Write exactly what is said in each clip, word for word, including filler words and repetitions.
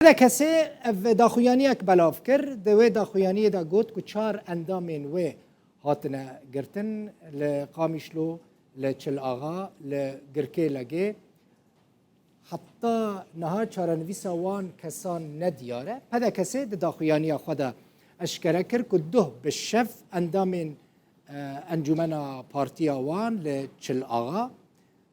P D K S'ê ev daxuyaniyek belav kir. Di wê daxuyaniyê de got ku çar endamên wê hatine girtin li Qamişlo, li Çil Axa, li Girkê Legê. Heta niha çarenivîsa wan kesan ne diyar e. P D K S'ê di daxuyaniya xwe de eşkere kir ku duh bi şev endamên, e, Encûmena Partiya wan li Çil Axa,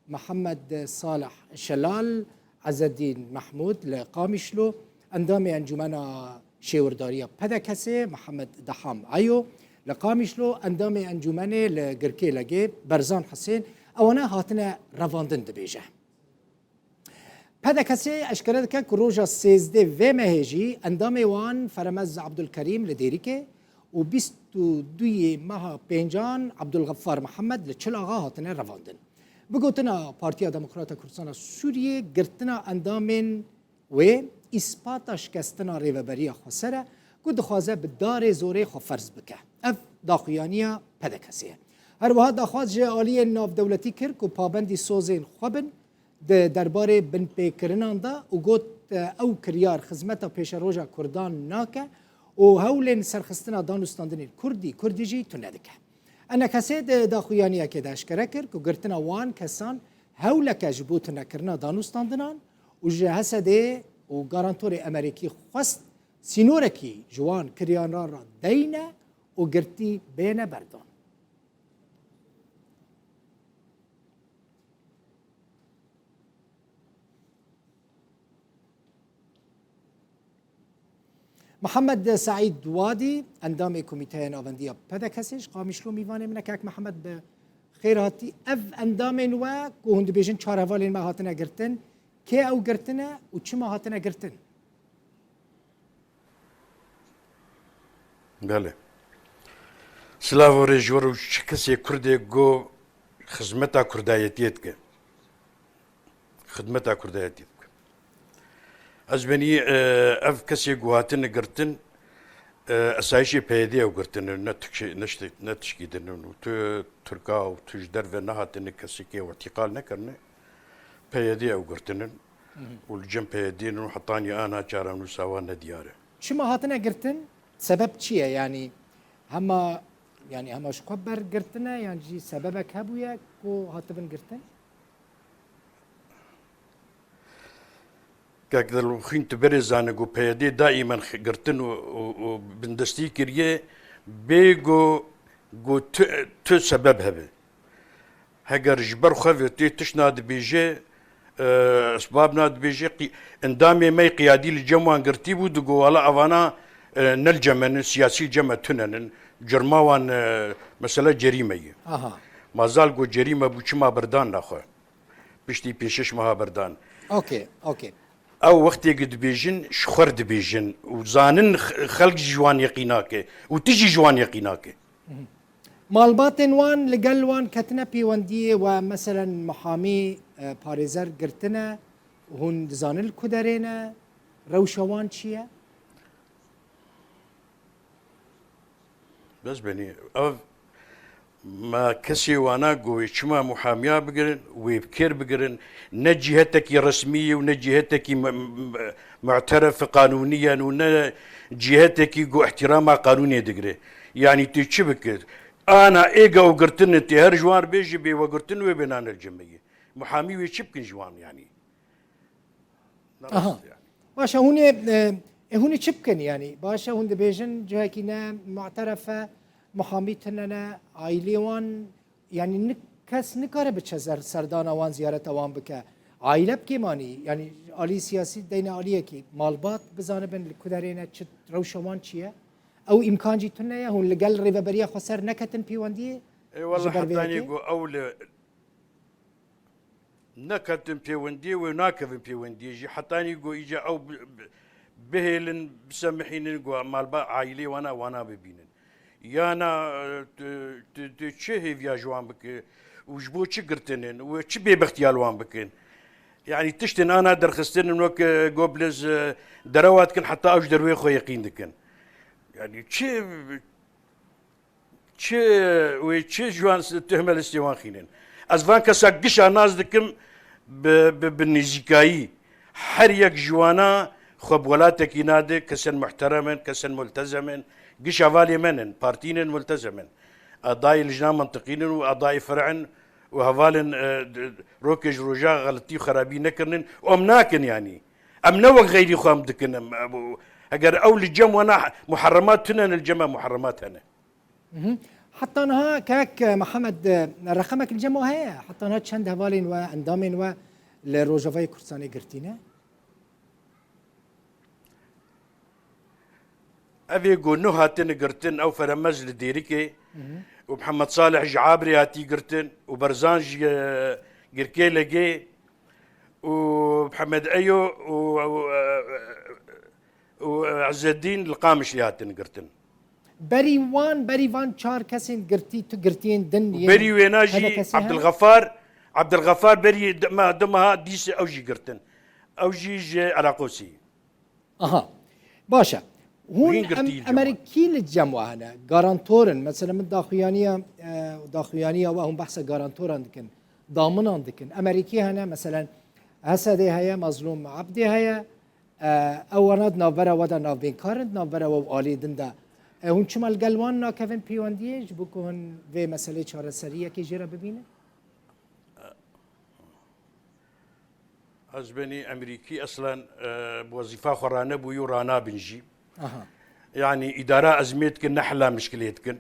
Mihemed Salih Şelal, Ezedîn Mehmûd li Qamişlo, endamê Encûmena Şêwirdariya P D K S'ê Mihemed Deham Eyo li Qamişlo, endamê encûmenê li Girkê Legê Berzan Hisên, ewana hatine revandin, dibêje. P D K S'ê eşkere dike ku roja sêzdeh vê mehê jî endamê wan Feremez Abdulkerîm li Dêrikê û bîst û duyê meha pêncan Abdulxefar Mihemed li Çil Axa hatine revandin. Bi gotina Partiya Demokrata Kurdistana Sûriyê, girtina endamên wê îspata şikestina Rêveberiya Xweser e ku dixwaze bi darê zorê xwe ferz bike. Ev daxuyaniya P D K S'ê ye. Her wiha daxwaz ji aliyên navdewletî kir ku pabendî sozên xwe bin di derbarê binpêkirinan de û got, ew kiryar xizmeta pêşeroja Kurdan nake û hewlên serxistina danûstandinên Kurdî, Kurdî jî tune dike. Enekesê di daxuyaniyekê de eşkere kir ku girtina wan kesan hewleke ji bo tunekirina danûstandinan û ji H S D'ê û garantorê Emerîkî xwest sînorekî ji wan kiryaran re deyne û girtî bêne berdan. Mihemed Seîd Wadî, endamê Komîteya Navendiya P D K S'ê, ji Qamişlo mîvanê min e. Kek Mihemed, bi xêr hatî. Ev endamên we ku hûn dibêjin çar hevalên me hatine girtin, kê ew girtine û çima hatine girtin? Belê. Silav û rêz ji we re û çi kesê Kurdê ku xizmeta Kurdayetiyê dike. Xidmeta Kurdayetî dike. Ez benî, e, ev kesê ku hatine girtin, e, esayişê P Y D'ê ew girtine, ne tişkî, ne tişt-, ne tişkî din in. Û tu Tirka û tu ji derve nehatine, kesekê ew îtîqal nekirine, P Y D'ê ew girtine. Hı hı. Û li cem P Y D'ê ne û hetanî ana çarenûsa wan nediyar e. Çima hatine girtin? Sebeb çi ye? Yanî hema, yanî hema ji xwe ber girtine, yan jî sebebek hebûye ku hatibin girtin? Kek Dilxwîn, tu berê zane ku P Y D daîmen xi-, girtin û, û, û bindestî kiriye, bê ku, ku tu, tu sebeb hebe. Heger ji ber xwe ve tê tişt nadibêje, e, esbab nadibêje, qî-, endamê me yê qiyadî li cem wan girtî bû, digo, wala evana, e, ne li cem me nin, siyasî li cem me tune nin. Curma wan, e, mesela cerîme ye. Aha. Ma zal ku cerîme bû, çima berdan naxwe? Piştî pênc şeş meha berdan. Okey, okey. Ew wextê ku dibêjin, ji xwe re dibêjin û zanin x-, xelk jî ji wan yeqî nake û tu jî ji wan yeqî nake. Mhm. Malbatên wan li gel wan ketine pêwendiyê we, meselen, mihamî, e, parêzer girtine, hûn dizanin li ku derê ne, rewşa wan çi ye? Bes benî, ev me kesê wana ku wê çima muhamiya bigirin, wê bi kêr bigirin, ne cîhetekî resmî ye û ne cîhetekî mu-, mu-, mu'teref qanûnî ye û ne cîhetekî ku ihtirama qanûnê digire. Yanî tu çi bikir? Ana êga û girtin tê her ji wan re bêjî bê we girtin wê bê nane li cem me yê. Muhamî wê çi bikin ji wan yanî? Aha. Nerast yani. Baş e, hûn ê, e, e, hûn ê çi bikin yani? Baş e, hûn dibêjin cihekî ne mu'teref e, muhamî tune ne, aîlê wan, yani ni-, kes nikare biçe ser-, serdana wan, ziyareta wan bike. Aîle bi kêm anî, yani alî siyasî deyne aliyekî, malbat bizanibin li ku derê ne, çi rewşa wan çi ye? Ew îmkan jî tune ye, hûn li gel rêveberiya xweser neketin pêwendiyê? Ê, ji wela ber vê hetanî yekê? Ku ew li Neketin pêwendiyê wê, nakevin pêwendiyê jî. Hetanî ku îca ew bi, bi, bihêlin, bisemihînin ku malba aîlê wana, wana bibînin. Yana, e, tu, tu, tu çi hêviya ji wan bike û ji bo çi girtinin û çi bêbextiya li wan bikin? Yanî tiştên ana derxistinin wek, e, goblez, e, derewa dikin, heta ew ji derwê xwe yeqîn dikin. Yanî çi Çi wê çi ji wan s-, tuhme listê wan xînin. Ez van kesa gişa nas dikim bi, bi, bi nêzîkayî. Her yek ji wana Xwe bi welatekî nade, kesên muhterem in, kesên multezem in, giş hevalê me nin, partî nin, multezem in. Adayê lijna mintiqî nin û adayê fer'in û hevalên, e, d-, rokê ji roja xeletî û xerabî nekirinin û em nakin yanî. Em ne wek xeyrî xwe em dikin, em, e, bu, heger ew li cem wana muharremat tune ne, li cem me muharremat hene. Mhm. Heta niha kek Mihemed, e, reqemek li cem we heye? Heta niha çend hevalên we, endamên we li Rojavayê Kurdistanê girtî ne? Ev ê ku nuh hatine girtin, ew Feremez li Dêrikê Mhm. û Mihemed Salih ji Abrê hatî girtin û Berzan ji, e, Girkêlegê û Mihemed Eyo û, û, e, û, e, Ezzedîn li Qamişlê hatin girtin. Berî wan, berî van çar kesên girtî, tu girtiyên din yên Berî wêna jî P D K S hene? Abdilxefar, Abdilxefar berî di-, me, du meha dîs ew jî girtin. Ew jî ji Elaqosî. Aha. Baş e. Hûn Hûn girtî em-, li cem wan. Emerîkî li cem we hene. Garantor in. Mesela min daxuyaniya, e, daxuyaniya we hûn behsa garantoran dikin. Daminan dikin. Emerîkî hene, meselen H S D heye, Mazlûm Abdî heye. E, ew wana di navbera we de navbênkar in, di navbera we û aliyê din de. E, hûn çima li gel wan nakevin pêwendiyê ji bo ku hûn vê meseleyê çareseriyekê jê re bibînin? Ez benî Emerîkî eslen, e, bi wezîfa xwe ranebûyî û ranabin jî. Aha. Yanî îdara ezmê dikin, ne hela mişkilê dikin.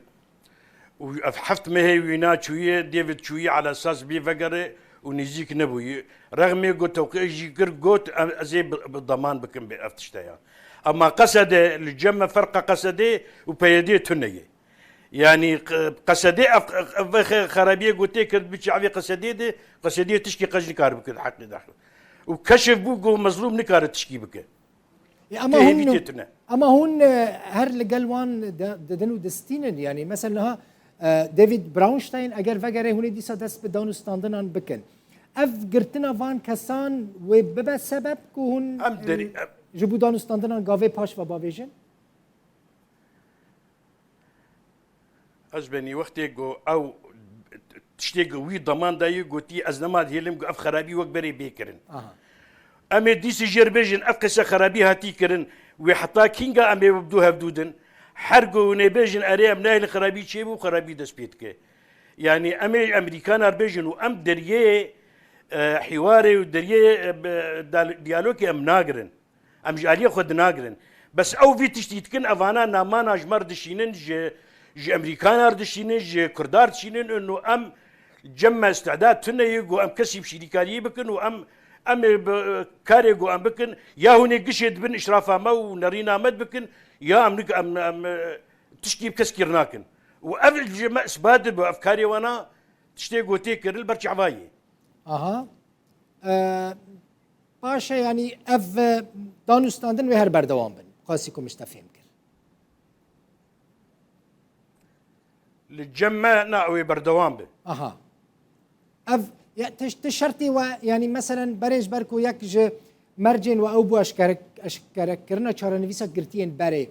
Û ev heft mehê wîna çûyê, David çûyî ala esas bê vegere û nêzîk nebûyî. Rexmê got tewqî jî kir, got, em, ez ê bi, bi daman bikim bi ev tişte ya. Ema Qesede, li cem me ferqa Qesedê û P Y D tune ye. Yanî q-, Qesedê ev, ev xe-, xerabiyê ku tê kir bi çavê Qesedê de, Qesedê tişkî qej nikar bikir heqê daxil. Û keşif bû ku Mezlûm nikare tişkî bike. E, ama Tê hûn, hêvî tê tune. Ama hûn, e, her li gel wan de, didin û distînin. Yanî mesela niha, e, David Brownstein eger vegere hûn ê dîsa dest bi danûstandinan bikin. Ev girtina van kesan wê bibe sebeb ku hûn, Em derî-, e, em ji bo danûstandinan gavê paş ve bavêjin? Ez benî wextê ku ew tiştê ku wî daman dayî gotî, ez nema dihêlim ku ev xerabî wek berê bê kirin. Aha. Em ê dîsî jê re bêjin, ev qise xerabî hatî kirin, wê heta kînga em ê bi dû hevdû din? Her ku hûn ê bêjin, erê em nahêlin xerabî çêbû, xerabî dest pê dike. Yanî em ê Emerîkana re bêjin û em deriyê, e, hîwarê û deriyê, e, be-, dal-, diyalogê em nagirin. Em ji aliyê xwe dinagirin. Bes ew vî tiştî dikin, evana namana ji me re dişînin, ji, ji Emerîkana re dişînin, ji Kurda re dişînin, û em cem me îstidad tune ye ku em kesî bi şirîkariyê bikin û em, em ê bi, karê ku em bikin, ya hûn ê gişê dibin îşrafa me û nerîna me dibikin, ya em nik-, em, em, tişkî bi keskî re nakin. Û ev ji me îsbat dibe, ev karê wana tiştê ku tê kirin li ber çava ye. Aha. E, baş e, yanî ev, e, danûstandin wê her berdewam bin. Qasî ku min ji te fêm kir. Li cem me na ew ê berdewam be. Aha. Ev, ya, ti, ti şertê we, yanî meselen berê ji ber ku yek ji mercên we ew bû eşkere-, eşkerekirina çarenivîsa girtiyên berê.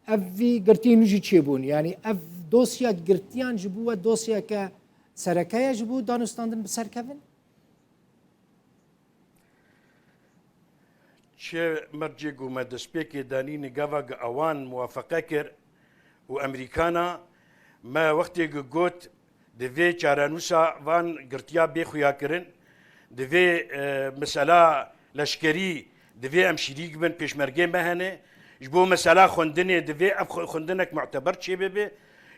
Ev vî girtiyên nû jî çêbûn. Yanî ev dosya girtiyan ji bo we dosyeke sereke ye ji bo danûstandin bi ser kevin? Çi mercê ku me destpêkê danî nigava gi ewan muwafeqe kir û Emerîkana me wextê ku got, divê çarenûsa van girtiya bê xuyakirin, divê, e, mesela leşkerî, divê em şirîk bin, pêşmergê me hene, ji bo mesela xwendinê divê ev xwe-, xwendinek muteber çêbibe,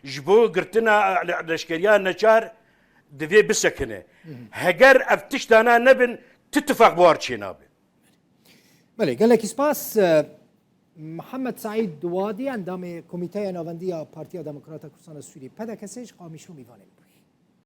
ji bo girtina, e, le-, leşkeriya neçar, divê bisekine. Hı hı. Heger ev tiştana nebin, ti tifaq bi war çênabe. Belê, gelekî spas. Mihemed Seîd Duwadî, endamê Komîteya Navendî ya Partiya Demokrata Kurdistana Sûrî, P D K S, ji Qamişlo mîvanê min bû.